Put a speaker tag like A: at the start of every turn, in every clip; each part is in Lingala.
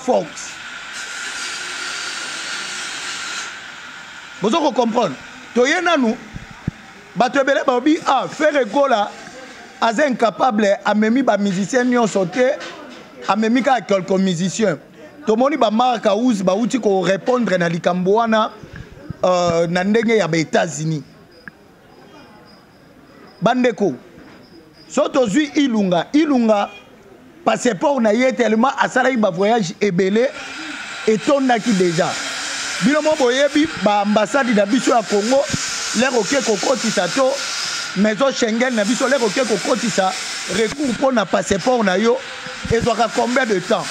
A: Force. Bozo ko comprendre. Toye nanu bato ebele balobi ah Ferre Gola aza incapable amemi ba musiciens nyonso te amemi kaka quelques musiciens tomoni ba Marc House bauti ko répondre na likambo wana euh, na ndenge ya ba États-Unis Bandeko, so tozwi Ilunga, Ilunga passeport na ye tellement asalaki ba voyage ebele etondaki deja. Bino mo boyebi ba ambassade na biso ya Congo lere oke kokotisa to maison Schengen na biso lere oke kokotisa recours mpo na passeport na yo ezwaka combien de temps?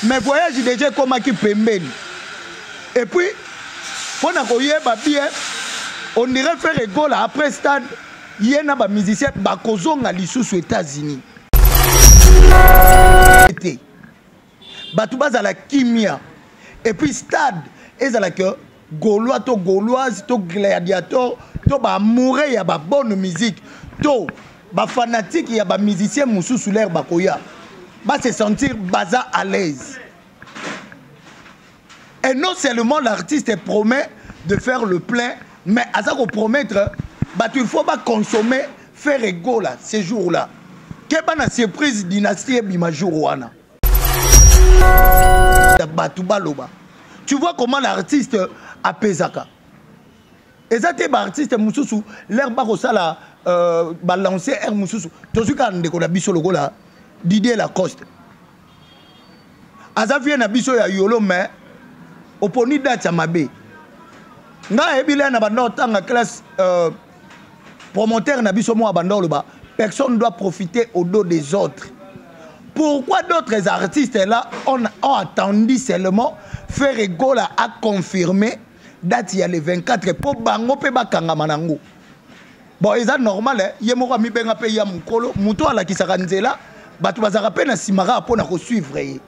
A: Mais voyage deja ekomaki pembeni. Et puis mpo na koyeba bien on dirait Ferre Gola après stade ye na ba musiciens bakozonga lisusu États-Unis te bato bazala kimia et puis stade ezala que gaulois to gauloise to gladiator to ba amoureux ya ba bonne musique to ba fanatique ya ba musiciens mosusu lere bakoya ba se sentir baza à l'aise. Et non seulement l'artiste promet de faire le plein, mais aza ko promettre bato il faut ba consommer faire egola ce jour-là. Keba na surprise dynastie ebima jour wana. Bato baloba. Tu vois comment l'artiste apesaka. Eza te ba artiste mosusu l'air bakosala euh, balancer air mosusu tozwi kaka ndeko na biso lokola Didier Lacoste aza vie na biso ya yolo mais oponi date ya mabe ngai ayebi lea na banda otanga classe euh, promoteur na biso moko abanda oloba personne doit profiter au dos des autres pourquoi d'autres artistes là ont, ont attendu seulement Ferre Gola a confirmé date ya le 24 mpo bango mpe bakangama nango bon eza normal eh? ye moko amibenga mpe ya mokolo moto alakisaka nzela bato bazalaka mpe na nsima kaka mpo na kosuivre ye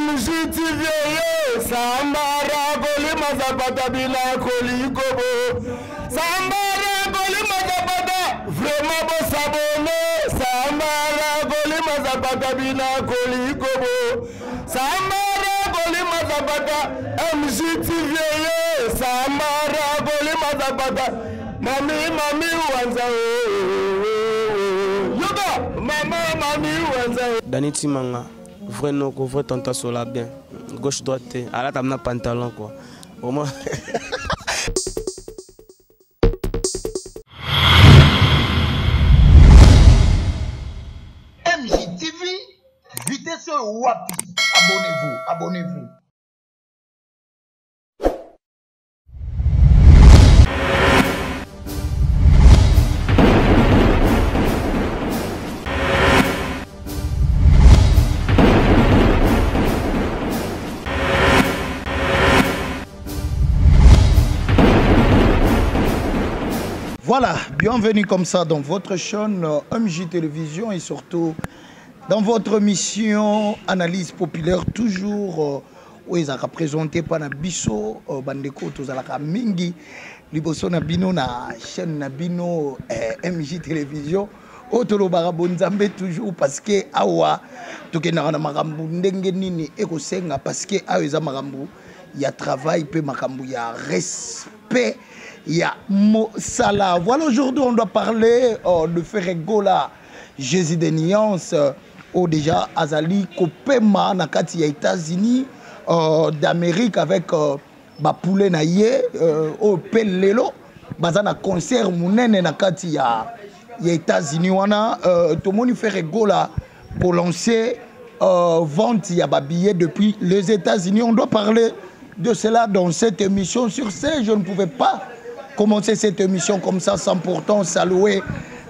B: MGTV yo sambara kolima zapata bila kolikobo sambara kolima zapata vraiment bosabone sambara kolima zapata bila kolikobo Sambara kolima zapata MGTV yo Sambara kolima zapata Mami mami wanza oh, oh, oh. Yoka mama mami wanza
C: Dani Timanga vrai noko vrai tonton sola bien gauche droite te alata na pantalon quoi vraiment.
A: MJTV, vitesse oyo wapi? Abonnez-vous, abonnez-vous. Voilà, bienvenue comme ça dans votre chaîne euh, MJ Télévision et surtout dans votre mission Analyse populaire toujours euh, oyo ezalaka présente mpa na biso euh, bandeko tozalaka mingi liboso na bino na chaîne na bino eh, mj télévision oyo tolobaka bonzambe toujours parce que awa tokendaka na makambo ndenge nini ekosenga parce que awa eza makambo ya travail mpe makambo ya respect ya mosala. Voilà, aujourd'hui on doit parler euh, de Ferre Gola, Jésus de Nuance, euh, oyo déjà azali kopema na kati ya États-Unis euh, d'Amérique avec euh, bapoulet na ye euh, oyo mpe lelo baza na concert monene na kati ya, ya États-Unis wana euh, tomoni Ferre Gola kolancer euh, vente ya babillets depuis les États-Unis. On doit parler de cela dans cette émission. Sur ce, je ne pouvais pas commencer cette émission comme ça sans pourtant saluer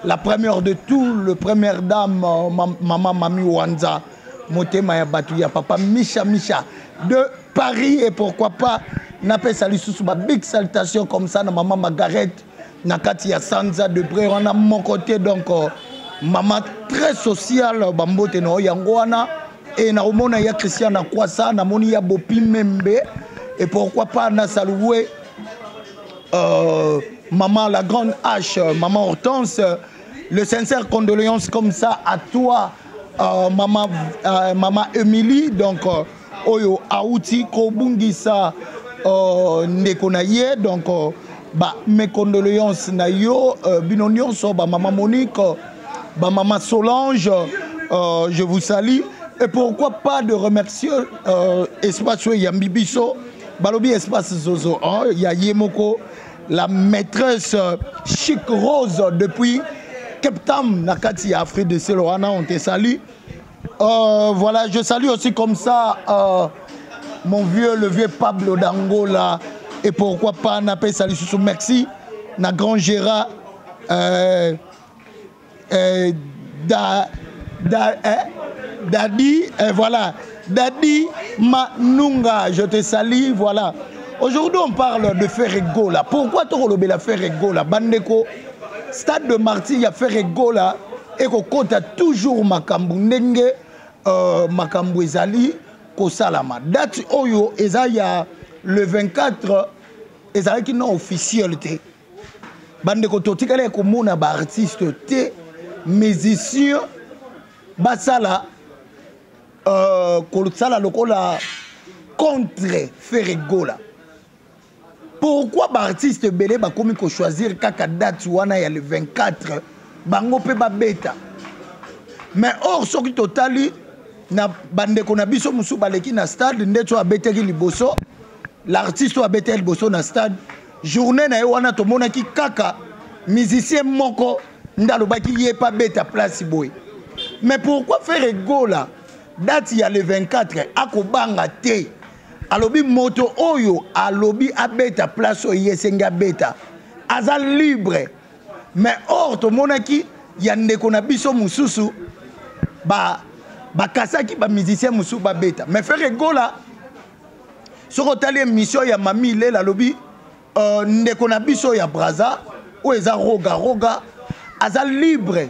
A: la première de tout, le première dame, euh, maman Mami Wanza, motema ya batu ya papa Misha Misha de Paris et pourquoi pas napesa lisusu ba big salutation comme ça na maman Margaret na kati ya sanza de près wana moko te donc euh, mama très sociale bambote na yo yango wana e nakomona ya christian na kwasa namoni ya bopi membe et pourquoi pas na saluer euh, maman la grande H maman Hortense le sincère condoléance comme ça à toi. Mama, mama Emily, donc oyo auti kobungisa ndeko na ye, donc ba mes condoléances na yo, bino nyonso, ba mama Monique, ba mama Solange, je vous salue. Et pourquoi pas de remercier Espace Yambi Biso, balobi Espace Zozo, hein, ya Yemoko, la maîtresse Chic Rose depuis Cape Town, na kati ya Afrique de Sud, wana, on te salue. Voilà, je salue aussi comme ça mon vieux, le vieux Pablo d'Angola. Et pourquoi pas, napé salut sous merci, na grand Gérard, da, da, hein, Dadi, voilà, Dadi Manunga, je te salue, voilà. Aujourd'hui, on parle de Ferre Gola. Pourquoi tolobela Ferre Gola? Bandeko, Stade de Martyrs, il y a Ferre Gola et kokota toujours makambu ndenge makambu ezali kosalama. Date oyo eza ya le 24 ezalaki non officiel te. Bandeko, totikali komona ba artiste te, musicien basala kosala lokola contre Ferre Gola. Pourquoi ba artiste ebele bakomi kochoisir kaka date wana ya le 24 bango mpe babeta? Mais or soki totali na bandeko na biso mosusu baleki na stade, ndeti oyo abetaki liboso, l'artiste oyo abetaki liboso na stade, journée na ye wana tomonaki kaka musicien moko nde alobaki ye pa beta place boye. Mais pourquoi Ferre Gola date ya le 24 akobanga te? Alobi moto oyo alobi abeta place oyo ye esengi abeta, aza libre. Mais or tomonaki ya ndeko na biso mosusu bakasaki ba musicien mosusu babeta. Mais Ferre Gola, soki otali émission ya Mami Ilela, alobi ndeko na biso ya Braza oyo eza Roga Roga aza libre,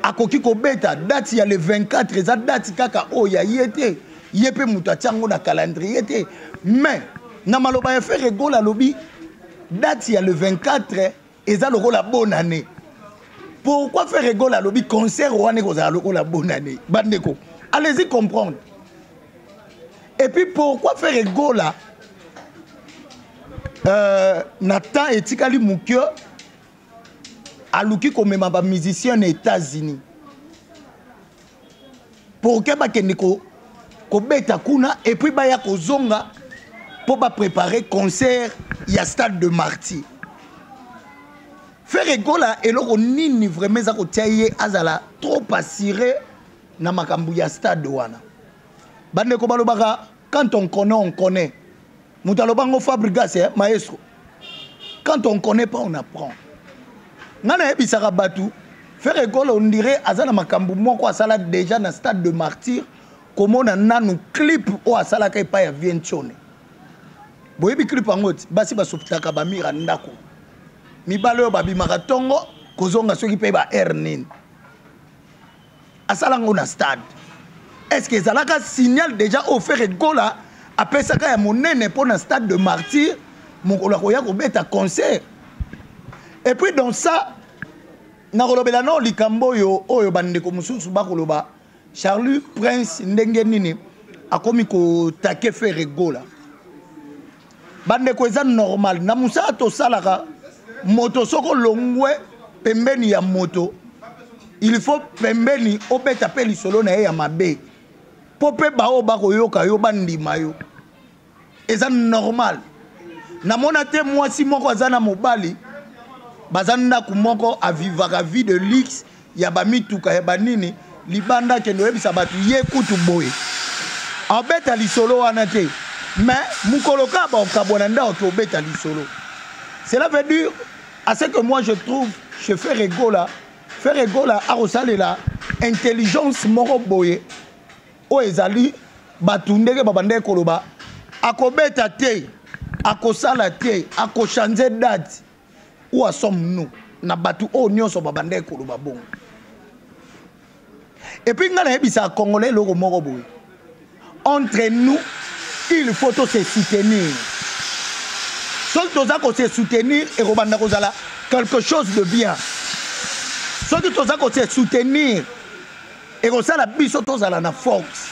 A: akoki kobeta date ya le 24, eza date kaka oyo ya ye te, ye mpe moto atia yango na calendrier te. Mais na maloba ya Ferre Gola, alobi date ya le 24 eza lokola bonne année. Pourquoi Ferre Gola alobi concert wana ekozala lokola bonne année? Bandeko, allez-y comprendre. Et puis pourquoi Ferre Gola na temps etikali moke aluki komema bamusicien na États-Unis pour ke bakende kobeta kuna et puis baya kozonga mpo bapréparer concert ya Stade de Martyr? Ferre Gola, eloko nini vraiment eza kotia ye azala trop assuré na makambo ya stade wana? Bandeko, balobaka quand on connaît, on connaît. Moto alobango Fabregas, eh, maestro, quand on connaît pas, on apprend. Nga nayebisaka bato, Ferre Gola, on dirait aza na makambo moko asala déjà na Stade de Martyr. Komona nanu clip oyo asalaka epai ya Vientione, boyebi clip yango ti basi basopitaka bamira ndako, mibale oyo babimaka ntongo kozonga soki mpe ba aire nini, asala yango na stade. Est ce que ezalaka signal déjà oyo Ferre Gola apesaka ya monene mpo na Stade de Martyr mokolo akoya kobeta concert? Et puis dans ça, nakolobela no likambo oyo bandeko mosusu bakoloba Charlie Prince ndenge nini akomi kotake Ferre Gola. Bandeko, eza normal na mosala tosalaka. Moto soki olongwe pembeni ya moto, il faut pembeni obeta mpe lisolo na ye ya mabe mpo mpe baoyo bakoyoka yo bandima yo. Eza normal. Namona te mwasi moko aza na mobali, baza ndako moko, avivaka vie de luxe ya bamituka ya banini libanda, akende oyebisa bato ye kutu boye, abeta lisolo wana te. Mais mokolo kaka bakokabwana ndako, ke obeta lisolo. Cela veut dire, à ce que moi je trouve chez Ferre Gola, Ferre Gola akosalela intelligence moko boye oyo ezali bato ndenge babandaki koloba akobeta te, akosala te, akochange date. Où sommes-nous na bato oyo nyonso babandaki koloba bongo? Et puis ngai nayebisaka Congolais eloko moko boye: entre nous, il faut to se soutenir. Soki toza kose soutenir, ekobanda kozala quelque chose de bien. Soki toza kose soutenir, Ekosala biso tozala na force.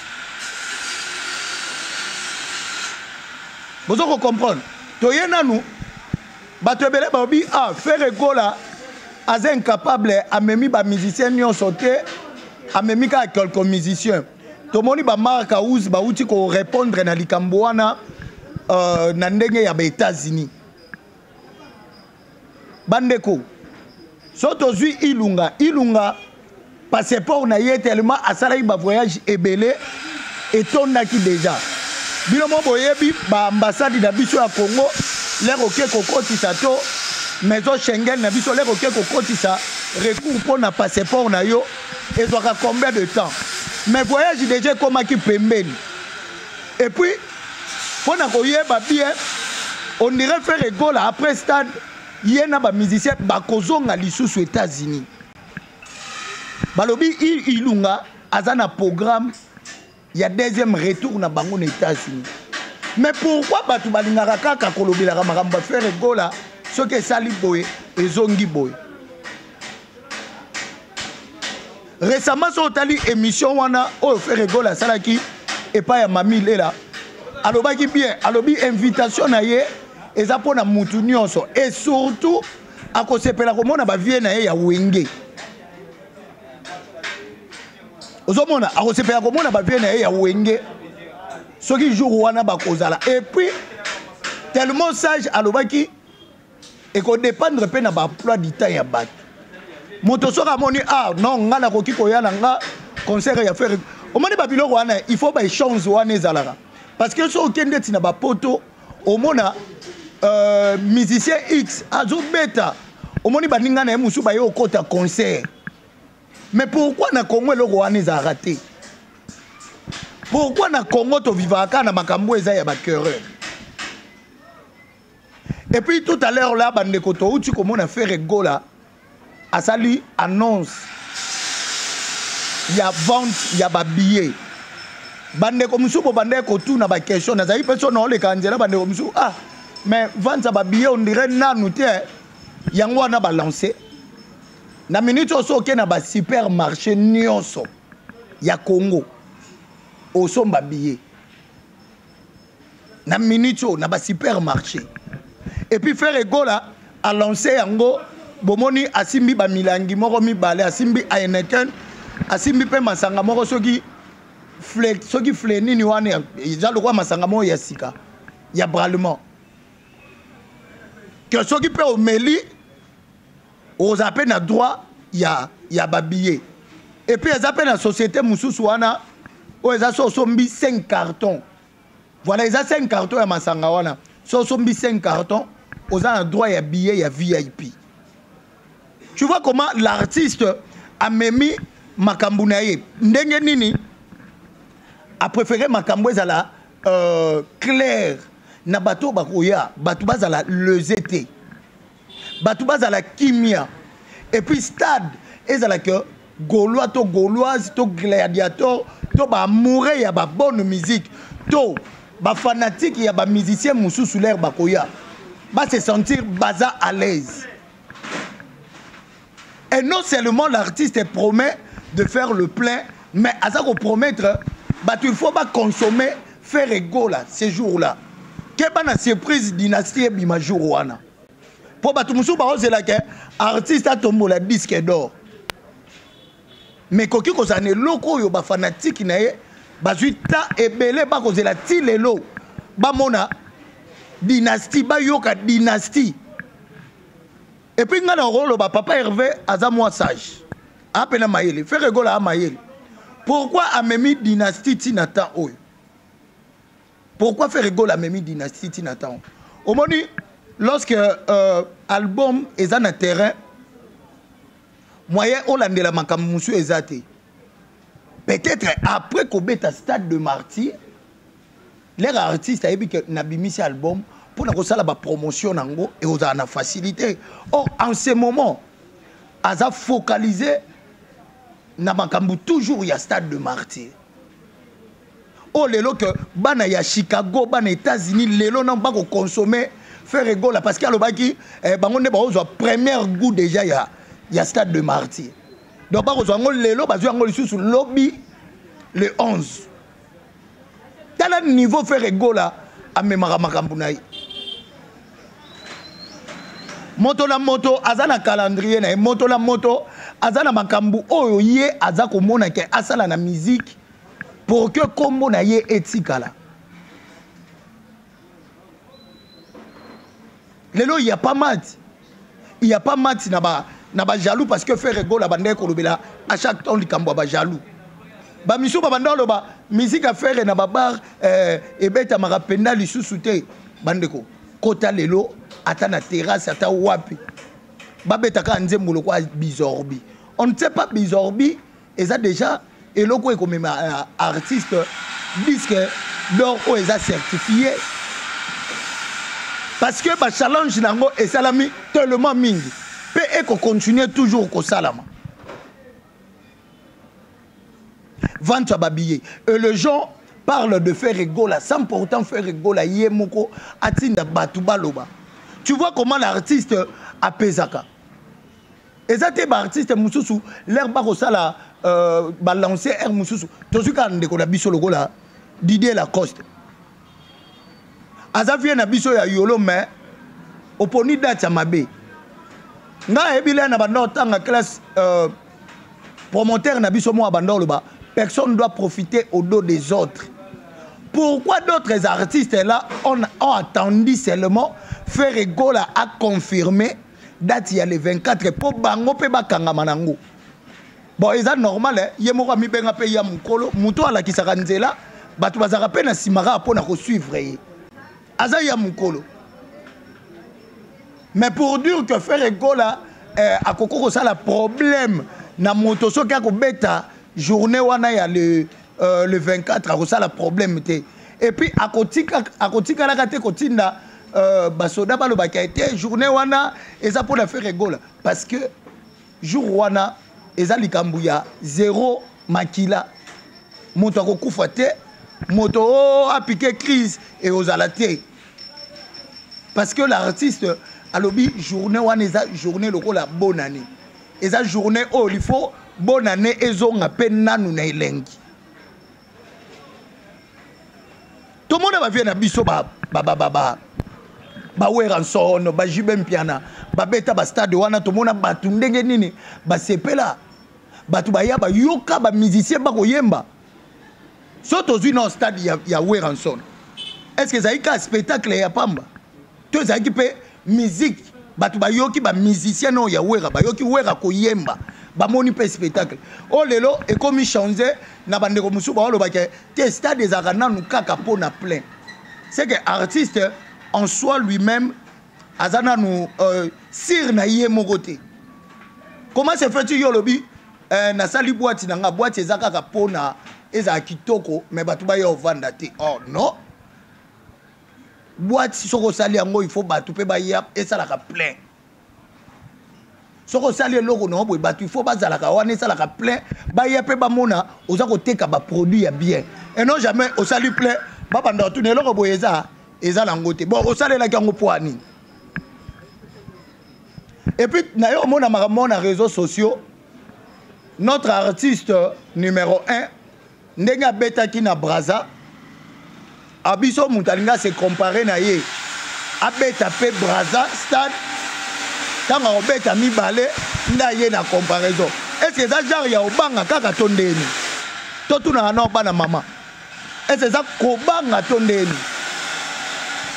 A: Bozo ko comprendre? Toye nanu bato ebele balobi ah Ferre Gola aza incapable, amemi ba musiciens nyonso te, amemi kaka quelques musiciens. Tomoni ba Marc House bauti ko répondre na likambo wana na ndenge ya ba États-Unis. Bandeko, so tozwi Ilunga, Ilunga passeport na ye tellement asalaki ba voyage ebele etondaki déjà. Bino mo boyebi ba ambassade na biso ya Congo lere oke kokotisa to maison Schengen na biso lere oke kokotisa recours mpo na passeport na yo ezwaka combien de temps? Mais voyage déjà ekomaki pembeni. Et puis mpo na koyeba bien, on dirait Ferre Gola après stade ye na ba musicien bakozonga lisusu États-Unis. Balobi Ilunga aza na programme ya deuxième retour na bango na États-Unis. Mais pourquoi bato balingaka kaka kolobelaka makambo ya Ferre Gola soki esali boye ezongi boye? Récemment so otali émission wana oyo Ferre Gola asalaki epai ya Mami Lela, alobaki bien, alobi invitation na ye eza mpona mutu nyonso et surtout akosepela komona ba vie na ye ya Wenge. Ozomona akosepela komona ba vie na ye ya Wenge soki jour wana bakozala. Et puis tellement sage alobaki ekodépendre mpe na ba emploi du temps ya bato. Moto soki amoni ah non nga nakoki koya na nga concert ya Ferre, omoni ba biloko wana il faut ba échange wana ezalaka, parce que soki okende neti na bapoto omona musicien X azobeta, omoni baninga na ye mosusu baye okota concert. Mais pourquoi na Congo eloko wana ezalaka te? Pourquoi na Congo tovivaka kaka na makambo eza ya ba querelle? Et puis tout à l'heure là bandeko touti komona Ferre Gola asali annonce ya vente ya ba billets. Bandeko mosusu bobandaki kotuna ba question, nazali mpe so naoleka nzela bandeko mosusu ah mais vente ya ba billets on dirait nanu te, yango wana ba lancer na minute oyo. So oke na ba supermarché nyonso ya Congo osomba billet na minute oyo na ba supermarché. Et puis Ferre Gola a lancé yango, bomoni asimbi ba milangi moko mibale, asimbi Heineken, asimbi pe masanga moko soki fle, soki fle nini wana eza lokola masanga moko ya sika ya brallement, que soki pe omeli oza pe na droit ya ba billets. Et puis eza pe na société mosusu wana oyo eza so osombi 5 cartons, voilà eza 5 cartons ya masanga wana, so osombi 5 cartons oza na droit ya billet ya VIP. Tu vois comment l'artiste amemi makambo na ye ndenge nini, a préféré makambo ezala clair na bato bakoya, bato bazala lese te, bato bazala kimia. Et puis stade ezala que Gaulois to Gauloise to gladiator to ba amoureux ya ba bonne musique to ba fanatique ya ba musicien mosusu l'air bakoya ba se sentir baza à l'aise. Et non seulement l'artiste promet de faire le plein, mais aza ko promettre bato il faut ba consommer Ferre Gola ce jour-là. Keba na surprise dynastie ebima jour wana. Po bato mosusu baozelaka artiste atombola disque d'or, mais koki kozala na eloko oyo ba fanatique na ye bazwi ta ebele bakozela ti lelo bamona dynastie, bayoka dynastie. Et puis nga na koloba papa Hervé aza mwa sage, apena mayele, Ferre Gola a mayele. Pourquoi amemi dynastie ti na temps oyo? Pourquoi Ferre Gola amemi dynastie ti na temps? Omoni lorsque album eza na terrain, moyen olandela makambo mosusu eza te. Peut-être après kobeta stade de martyr, l'air artiste ayebi que nabimisi album pour na kosala ba promotion nango et ozala na facilité. Or en ce moment aza focalisé na makambo toujours ya stade de martyr. Oh lelo que bana ya Chicago, bana États-Unis lelo na bako consommer Ferre Gola parce que alobaki bango nde baozwa première goût déjà ya stade de martyr. Donc bakozwa yango lelo, bazwi yango lisusu lobi le 11. Tala niveau Ferre Gola amemaka makambo na ye. Moto na moto aza na calendrier na ye, moto na moto aza na makambo oyo ye aza komona ke asala na musique pour que kombo na ye etikala. Lelo il y a pas match, il y a pas match na ba na ba jaloux, parce que Ferre Gola bandeko kolobela à chaque temps likambo ba jaloux. Ba misu ba banda loba musique ya Ferre na ba bar ebetamaka penda lisusu te. Bandeko kota lelo ata na terrasse ata wapi babetaka nzembo lokwa bizorbi. On ne sait pas bizorbi eza déjà eloko ekomema artiste disque d'or oyo eza certifié, parce que ba challenge nango esalami tellement mingi pe eko continuer toujours kosalama. Vente ya ba billets et les gens parlent de Ferre Gola sans pourtant Ferre Gola ye moko atinda batu baloba. Tu vois comment l'artiste apesaka. Eza te ba artiste mususu l'air ba kosala balancer air mususu. Tozwi kaka ndeko na biso lokola Didier Lacoste. Aza vie na biso ya yolo, mais oponi date ya mabe. Nga ayebi le na banda otanga classe promoteur na biso mwa banda oloba personne doit profiter au dos des autres. Pourquoi d'autres artistes là ont attendu seulement Ferre Gola a confirmé date ya le 24 po bango pe bakangama nango. Bon, eza normal, hein? Ye moko amibenga pe ya mukolo, muto alakisaka nzela, bato bazalaka pe na nsima kaka mpona kosuivre ye. Aza ya mukolo. Mais pour dire que Ferre Gola akoko kosala problème na moto soki akobeta journée wana ya le 24 akosala problème te. Et puis akotikalaka te kotinda basoda balobaka ete journée wana eza mpona Ferre Gola, parce que jour wana eza likambo ya zéro makila, moto akokufa te, moto o apike crise e ozala te, parce que l'artiste alobi journée wana eza journée lokola bonne année, eza journée oyo il faut bonne année ezonga pe nanu na elengi. Tomona ba vie na biso ba ba ba ba ba ba Werrason, ba JB Mpiana, ba beta ba stade wana, tomona batu ndenge nini basepela, batu baya bayoka ba musicien bakoyemba. So tozwi na stade ya Werrason, est-ce que ezalaki kaka spectacle ya pamba to ezalaki mpe musique? Bato bayoki ba musicien oyo ya Wera, bayoki Wera koyemba, bamoni mpe spectacle. Oyo lelo ekomi changer na bandeko mosusu baolobaka te stade ezalaka nanu kaka mpo na plein. C'est que artiste en soi lui-même aza nanu sire na ye moko te. Comment se fait-il yo olobi nasali boîte na nga, boîte eza kaka mpo na ezala kitoko, mais bato baya ovanda te? Oh non, boîte soki osali yango il faut bato mpe baya esalaka plein. Soki osali eloko na yo boye, bato il faut bazalaka wana, esalaka plein, baya mpe bamona oza koteka baproduit ya bien. Et non jamais osali plein, babanda kotuna eloko boye eza nango te. Bon, osalelaki yango mpo ya nini? Et puis na yo omona makambo na réseaux sociaux, notre artiste numéro 1 ndenge abetaki na Brazza, abiso moto alingi ase comparer na ye, abeta mpe Brazza stade, ntango akobeta mibale nde aye na comparaison. Est ce que eza genre ya obanga kaka to ndeni? Totunaka na bana mama, est ce que eza kobanga to ndeni?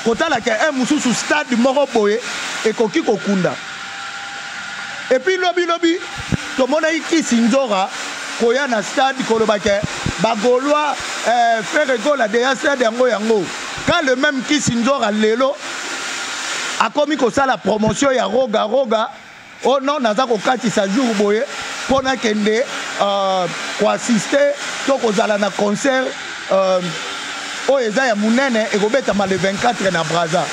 A: Kotalaka un mosusu stade moko boye ekoki kokunda. Et puis lobi lobi tomonaki Kisi Nzora koya na stade koloba ke bagaulois Ferre Gola deya stade yango yango. Quand le même Kisi Nzora lelo akomi kosala promotion ya Roga Roga, oh non, naza kokatisa jour boye mpo nakende koassister to kozala na concert oyo eza ya monene ekobetama le 24 na Brazza.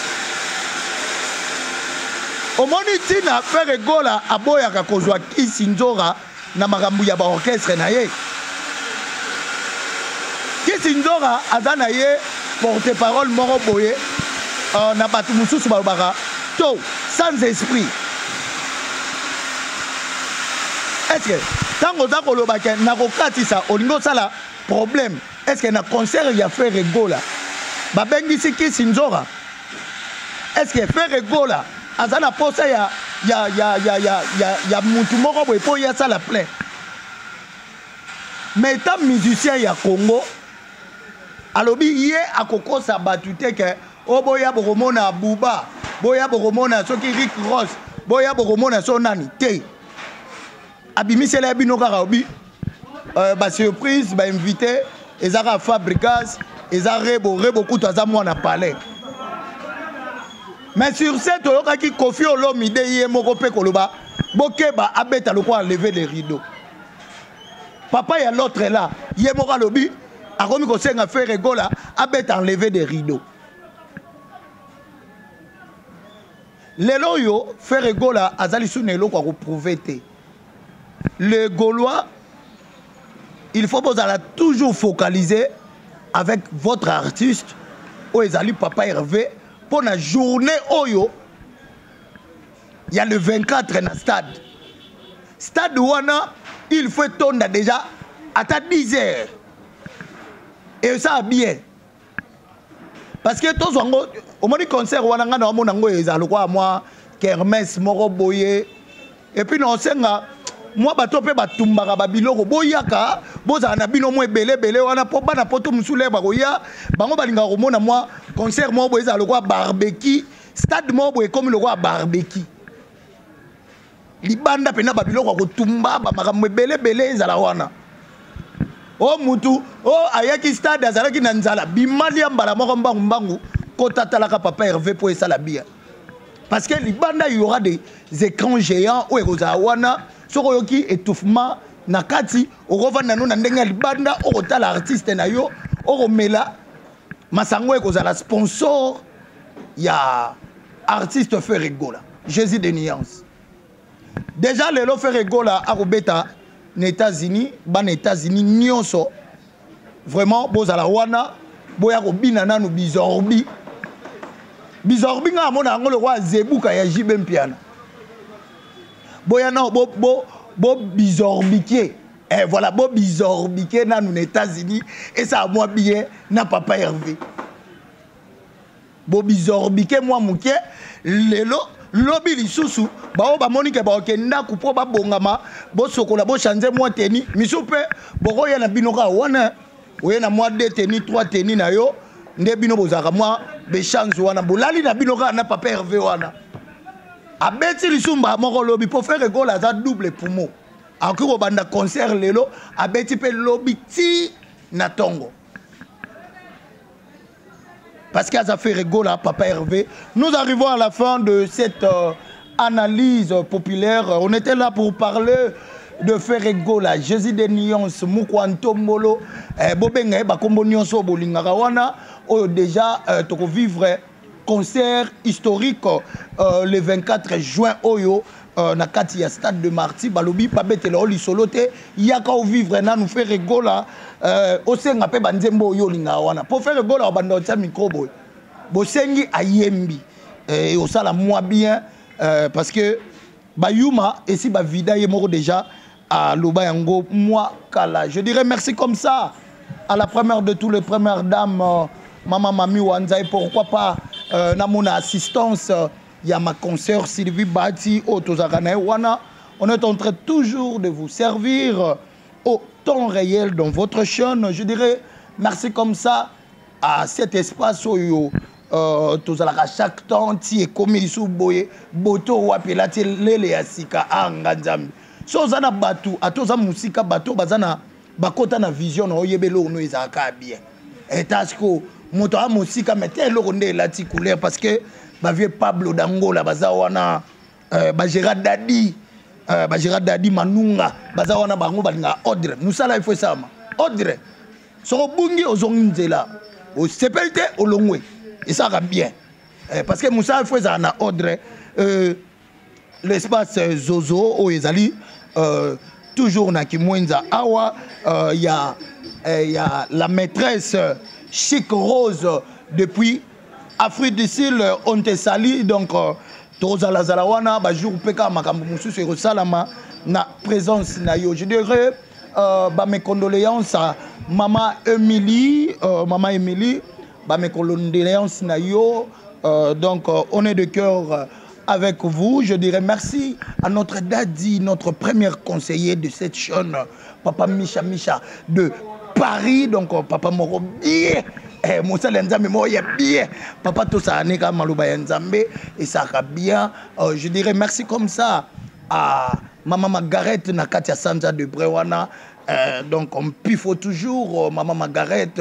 A: Omoni ntina Ferre Gola aboyaka kozwa Kisi Nzora na makambo ya baorchestre na ye. Kisi Nzora aza na ye porte-parole moko boye, na bato mosusu balobaka to sans esprit. Est-ce que Ntango oza koloba ke nakokatisa, olingi osala problème. Est ce que na concert ya Ferre Gola babengisi Kisi Nzora? Est ce que Ferre Gola aza na posa ya, ya, ya, ya, ya, ya, ya mutu moko boye mpo ye asala plein? Mais étant musicien ya Congo, alobi ye akokosa bato te ke o boya bokomona Buba, boya bokomona soki Rick Ross, boya bokomona so nani te. Abimisela ya bino kaka obi basurprise, bainvité eza kaka Fabrigas, eza Rebo. Rebo kutu aza mwana palais. Mais sur ce, toyokaki Koffi Olomide ye moko mpe koloba bokeba, abeta lokola lever de rideau. Papa ya l'autre là, ye moko alobi akomi kosenga Ferre Gola abeta enlever de rideau. Lelo oyo Ferre Gola aza lisusu na eloko ya koprouve te. Le Gaulois, il faut bozala toujours focaliser avec votre artiste oyo ezali Papa Hervé, mpo na journée oyo ya le 24 na stade. Stade wana, il faut etonda déjà ata 10 heures et ça bien, parce que tozwa yango. Omoni concert wana, ngai na omona yango ezala lokola mwa kermesse moko boye. Et puis na osenga mwa bato mpe batumbaka babiloko, boyaka, bozala na bino mwa ebele ebele wana, mpo bana poto mosusu lere bakoya, bango balingaka komona mwa concert moko boye ezala lokola barbecue. Stade moko boye ekomi lokola barbecue libanda mpena, babiloko ya kotumba, bamakambo ebele ebele ezala wana. O mutu o ayaki stade azalaki na nzala, bimalia mbala moko, mbangu mbangu, kota talaka Papa Hervé mpo esala bien, parce que libanda il y aura des écrans géants oyo ekozala wana. Soki oyoki étouffement na kati, okovanda no na ndenge ya libanda, okotala artiste na yo, okomela masango. Ekozala sponsor ya artiste Ferre Gola, Jésus de nuance. Déjà lelo Ferre Gola akobeta na États-Unis. Bana États-Unis nyonso, vraiment bozala wana, boya kobina nanu bizorbi bizorbi. Ngai amona yango lokola zebuka ya JB Mpiana. Boya nao bo, bo, bo bizorbike. Eh, voilà, bo bizorbike nanu na États-Unis, esala mwa bien na Papa Hervé. Bobizorbike mwa moke lelo, lobi lisusu bao bamoni ke baoke ndako mpo babongama, bosokola, bochange mwa teni misu mpe bokoya na bino kaka wana. Oye na mwa deux teni, trois teni na yo nde bino bozalaka mwa bechange wana, bolali na bino kaka na Papa Hervé wana. Abeti lisumba moko lobi, mpo Ferre Gola aza double poumon, akoki kobanda concert lelo, abeti mpe lobi ti na ntongo, parce qu'Aza Ferre Gola, Papa Hervé. Nous arrivons à la fin de cette analyse populaire. On était là pour parler de Ferre Gola, Jésus de Nuance, Mukwa Ntombolo, eh, bobenga bakombo nyonso bolingaka wana, oyo déjà toko vivre concert historique le 24 juin oyo na kati ya stade de Martyr. Balobi babetela o lisolo te, yaka ovivre nanu Ferre Gola, osenga mpe banzembo oyo olingaka wana, mpo Ferre Gola obanda otia micro boye, bosengi, ayembi, osala mwa bien, parce que bayuma esi bavida ye moko déjà aloba yango mwa kala. Je dirais merci comme ça à la première de tous les premières dames, Mama Mami Wanza, et pourquoi pas namona assistance ya ma consoeur Sylvie Bati oyo tozalaka na ye wana. On est en train toujours de vous servir au temps réel dans votre chaîne. Je dirais merci comme ça à cet espace oyo tozalaka chaque temps ti ekomi lisusu boye. Boto wapi elati lele ya sika anga Nzambe. So oza na bato, ata oza mosika, bato baza na bakota na vision na oyeba eloko no ezalaka bien. Eta siko moto aza mosika, mais te eloko nde elati couleur, parce que bavieux Pablo Dangola baza wana, bagérard Dadi, bagérard Dadi Manunga baza wana. Bango balingaka ordre, mosala ifo esalama ordre. Soki obungi, ozongi nzela, osepeli te, olongwe, esalaka bien, parce que mosala ifo ezala na ordre. L'espace Zozo oyo ezali toujours na Kimwenza awa, ya la maîtresse Chic Rose depuis Afrique du Sud, on te salue. Donc tozalazala wana bajour mpe kaka makambo mosusu ekosalama. na présence na yo. Je dirais bah, mes condoléances à maman Emily, maman Emily, bah, mes condoléances na yo. Donc on est de cœur avec vous. Je dirais merci à notre daddy, notre premier conseiller de cette chaîne, papa Micha Micha de Paris. Donc papa moko bien. Eh, mosali ya Nzambe moko ya bien, papa tosala maloba ya Nzambe esaka bien. Je dirais merci comme ça à mama Margaret na kati ya Sanza de Bre wana. Donc on pifo toujours mama Margaret,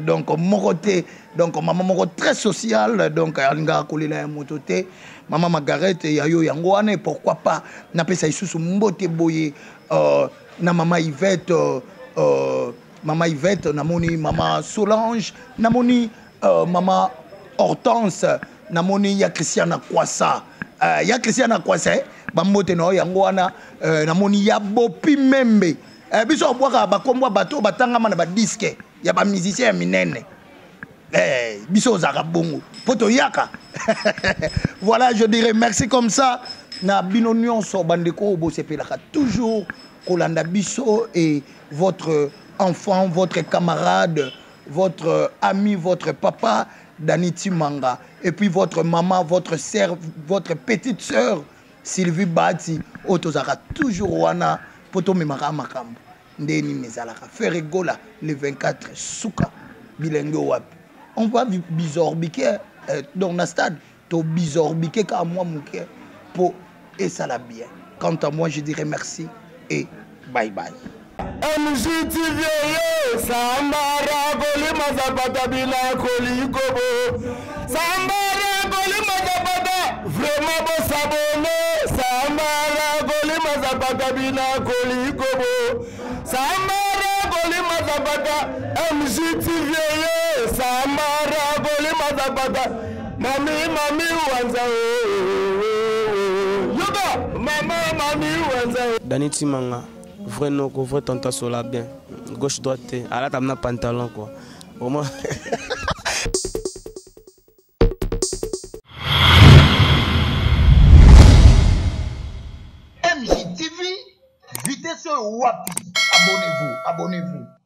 A: donc moko te, donc mama moko très sociale, donc alingaka kolela ya moto te, mama Margaret ya yo yango wana. Et pourquoi pas napesa lisusu mbote boye na mama Yvette, mama Yvette, namoni mama Solange, namoni mama Hortense, namoni ya Christian Kwasa, ya Christian Kwasa, eh, bambote na yo yango wana. Namoni ya Bopi Membe. Biso obwaka bakombo ya bato batangama na badisques ya bamusicien ya minene. Biso ozalaka bongo mpo toyaka. Voilà, je dirais merci comme ça na bino nyonso, bandeko oyo bosepelaka toujours kolanda biso et votre enfant, votre camarade, votre ami, votre papa Dani Timanga, et puis votre maman, votre sœur, votre petite sœur Sylvie Bati, oyo tozalaka toujours wana mpo tomemaka makambo nde nini ezalaka. Ferre Gola le 24, suka bilenge wapi, on va bizorbike donc na stade tobizorbike kaka mwa moke mpo esala bien. Quant à moi, je dirais merci et bye bye.
B: MGTV sambara kolima zapata bila kolikobo, sambara kolima zapata, vraiment bosabone, sambara kolima zapata bila kolikobo, sambara kolima zapata, MGTV sambara kolima zapata, mami mami wanza yoga mama mami wanza.
C: Dani Timanga, vrai noko, vrai tanta sola bien, gauche droite te, alata na pantalon quoi. Au moins.
A: MJTV, vitesse wapi. Abonnez-vous, abonnez-vous.